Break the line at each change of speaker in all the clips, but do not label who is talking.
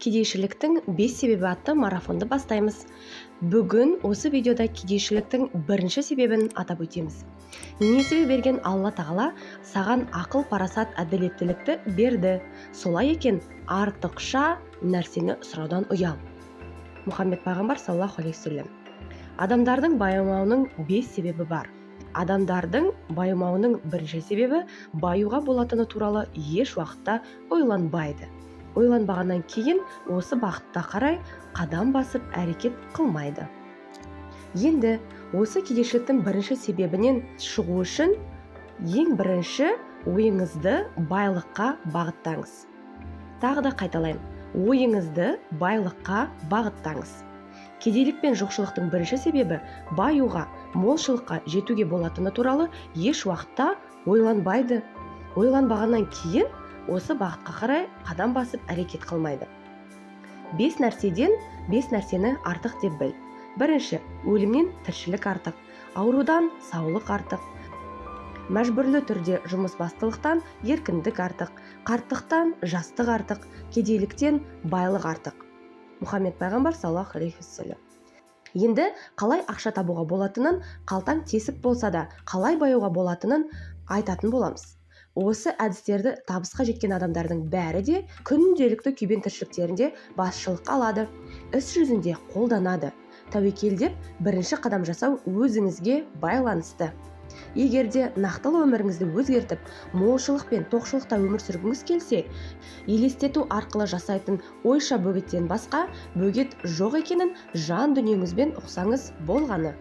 Кедейшіліктің 5 себебі атты марафонды бастаймыз. Бүгін осы видеода кедейшіліктің бірінші себебін атап өтеміз. Несібе берген Алла Тағала саған ақыл, парасат, әділеттілікті берді. Солай екен, артықша нәрсені сұраудан ұял. Мұхаммед пайғамбар саллаллаху алейхи уассалам. Адамдардың байымауының 5 себебі бар. Адамдардың байымауының бірінші себебі баюға болатыны туралы еш уақытта ойланбайды. Ойланбағаннан кейін осы бағытта қарай қадам басып әрекет қылмайды. Енді осы кедейшіліктің бірінші себебінен шығу үшін ең бірінші ойыңызды байлыққа бағыттаңыз. Тағы да қайталаймын, ойыңызды байлыққа бағыттаңыз. Кедейлік пен жоқшылықтың бірінші себебі баюға, молшылыққа жетуге болатыны туралы еш уақытта ойланбайды. Ойланбағаннан кейін осы бағытқа қарай қадам басып әрекет қылмайды. 5 нәрседен 5 нәрсені артық деп біл. Бірінші, өлімнен тіршілік артық, аурудан саулық артық, мәжбүрлі түрде жұмыс бастылықтан еркіндік артық, қарттықтан жастық артық, кедейліктен байлық артық. Мұхаммед пайғамбар саллаллаху алейхи уассалам. Енді қалай ақша табуға болатынын, қалтаң тесік болса да қалай баюға болатынын айтатын боламыз. Осы әдістерді табысқа жеткен адамдардың бәрі де күнделікті күйбең тіршіліктерінде басшылыққа алады, іс жүзінде қолданады. Тәуекел деп бірінші қадам жасау өзіңізге байланысты. Егер де нақтылы өміріңізді өзгертіп, молшылық пен тоқшылықта өмір сүргіңіз келсе, елестету арқылы жасайтын ойша бөгеттен басқа бөгет жоқ екенін жан дүниеңізбен ұқсаңыз болғаны.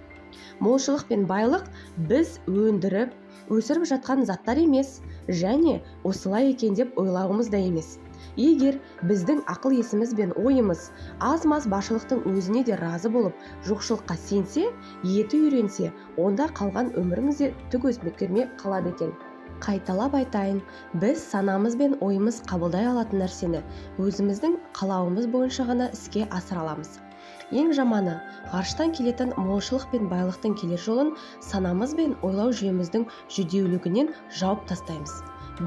Молшылық пен байлық біз өндіріп, өсіріп жатқан заттар емес, және осылай екен деп ойлауымыз да емес. Егер біздің ақыл есіміз бен ойымыз аз-маз баршылықтың өзіне де разы болып, жоқшылыққа сенсе, еті үйренсе, онда қалған өміріңіз де түк өзгермей қалады екен. Қайталап айтайын, біз санамыз бен ойымыз қабылдай алатын нәрсені өзіміздің қалауымыз бойынша ғана іске асыра аламыз. Ең жаманы, ғарыштан келетін молшылық пен байлықтың келер жолын санамыз бен ойлау жүйеміздің жүдеулігінен жауып тастаймыз.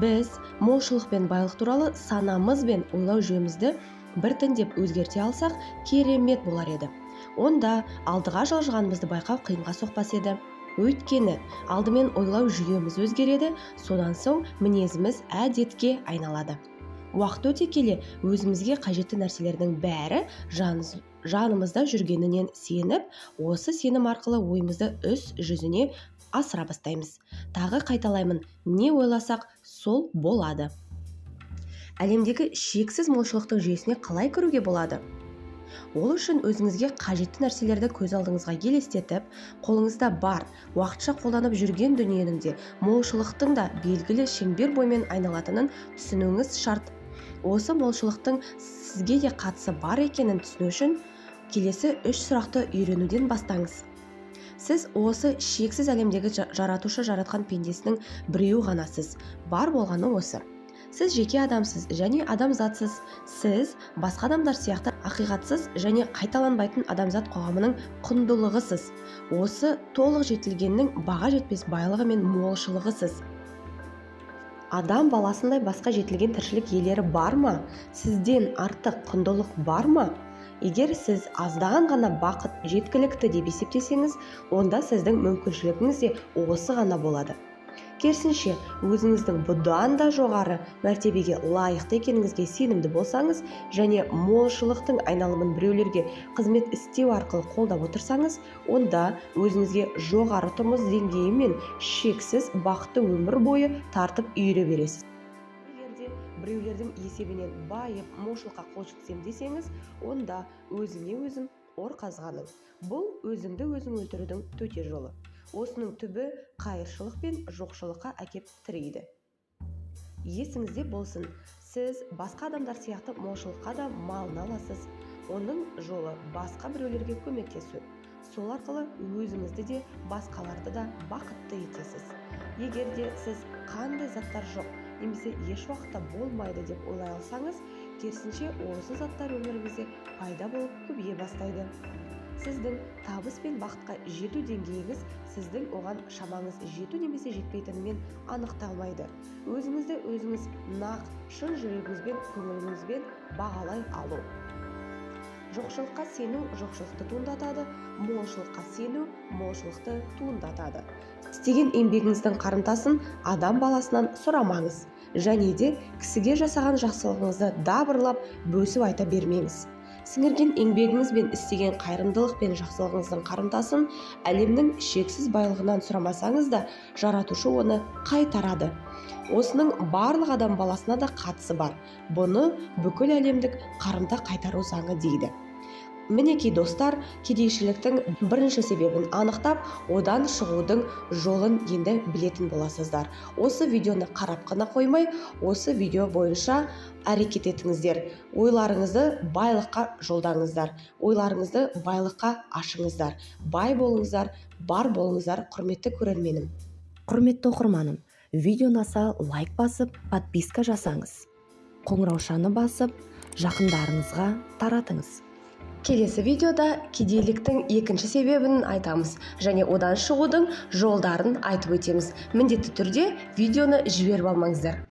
Біз молшылық пен байлық туралы санамыз бен ойлау жүйемізді біртіндеп өзгерте алсақ, керемет болар еді. Онда алдыға жылжығанымызды байқау қиынға соқпас еді. Өйткені алдымен ойлау жүйеміз өзгереді, содан соң мінезіміз әдетке айналады. Уақыт өте келе өзімізге қажетті нәрселердің бәрі жанымызда жүргенінен сеніп, осы сенім арқылы ойымызды іс жүзіне асыра бастаймыз. Тағы қайталаймын, не ойласақ, сол болады. Әлемдегі шексіз молшылықтың жүйесіне қалай кіруге болады? Ол үшін өзіңізге қажетті нәрселерді көз алдыңызға елестетіп, қолыңызда бар, уақытша қолданып жүрген дүниенің де, молшылықтың да белгілі шеңбер бойымен айналатынын түсінуіңіз шарт. Осы молшылықтың сізге де қатысы бар екенін түсіну үшін келесі 3 сұрақты үйренуден бастаңыз. Сіз осы шексіз әлемдегі жаратушы жаратқан пендесінің біреуі ғанасыз. Бар болғаны осы. Сіз жеке адамсыз және адамзатсыз. Сіз басқа адамдар сияқты ақиқатсыз және қайталанбайтын адамзат қоғамының құндылығысыз. Осы толық жетілгеннің баға жетпес байлығы мен молшылығысыз. Адам баласындай басқа жетілген тіршілік иелері бар ма? Сізден артық құндылық бар ма? Егер сіз аздан ғана бақыт жеткілікті деп есептесеңіз, онда сіздің мүмкіншілігіңіз де осы ғана болады. Керісінше, өзіңіздің бұдан да жоғары мәртебеге лайықты екеніңізге сенімді болсаңыз және молшылықтың айналымын біреулерге қызмет істеу арқылы қолдап отырсаңыз, онда өзіңізге жоғары тұрмыс деңгейі мен шексіз бақытты өмір бойы тартып үйіре бересіз. Егер де біреулердің есебінен байып, молшылыққа қол жеткіземін десеңіз, онда өзіңе өзің ор қазғаның. Бұл өзіңді өзің өлтірудің төте жолы. Осының түбі қайыршылық пен жоқшылыққа әкеп тірейді. Есіңізде болсын, сіз басқа адамдар сияқты молшылыққа да малына аласыз. Оның жолы басқа біреулерге көмектесу. Сол арқылы өзіңізді де, басқаларды да бақытты етесіз. Егер де сіз қандай заттар жоқ, немесе еш уақытта болмайды деп ойлай алсаңыз, керісінше осы заттар өміріңізде пайда болып көбейе бастайды. Сіздің табыс пен бақытқа жету деңгейіңіз сіздің оған шамаңыз жету немесе жетпейтінімен анықталмайды. Өзіңізді өзіңіз нақ, шын жүрегіңізбен, көңіліңізбен бағалай алу. Жоқшылыққа сену жоқшылықты туындатады, молшылыққа сену молшылықты туындатады. Істеген еңбегіңіздің қарымтасын адам баласынан сұрамаңыз. Және де кісіге жасаған жақсылығыңызды дабырлап бөсіп айта бермеңіз. Сіңірген еңбегіңіз бен істеген қайырымдылық пен жақсылығыңыздың қарымтасын әлемнің шексіз байлығынан сұрамасаңыз да, жаратушы оны қайтарады. Осының барлық адам баласына да қатысы бар. Бұны бүкіл әлемдік қарымта қайтару заңы дейді. Мінекей достар, кедейшіліктің бірінші себебін анықтап, одан шығудың жолын енді білетін боласыздар. Осы видеоны қарап қана қоймай, осы видео бойынша әрекет етіңіздер. Ойларыңызды байлыққа жолдаңыздар. Ойларыңызды байлыққа ашыңыздар. Бай болыңыздар, бар болыңыздар, құрметті көрерменім. Құрметті оқырманым, видео ұнаса лайк басып, подписка жасаңыз. Қоңыраушаны басып, жақындарыңызға таратыңыз. Келесі видеода кедейліктің екінші себебін айтамыз және одан шығудың жолдарын айтып өтеміз. Міндетті түрде видеоны жіберіп алмаңыздар.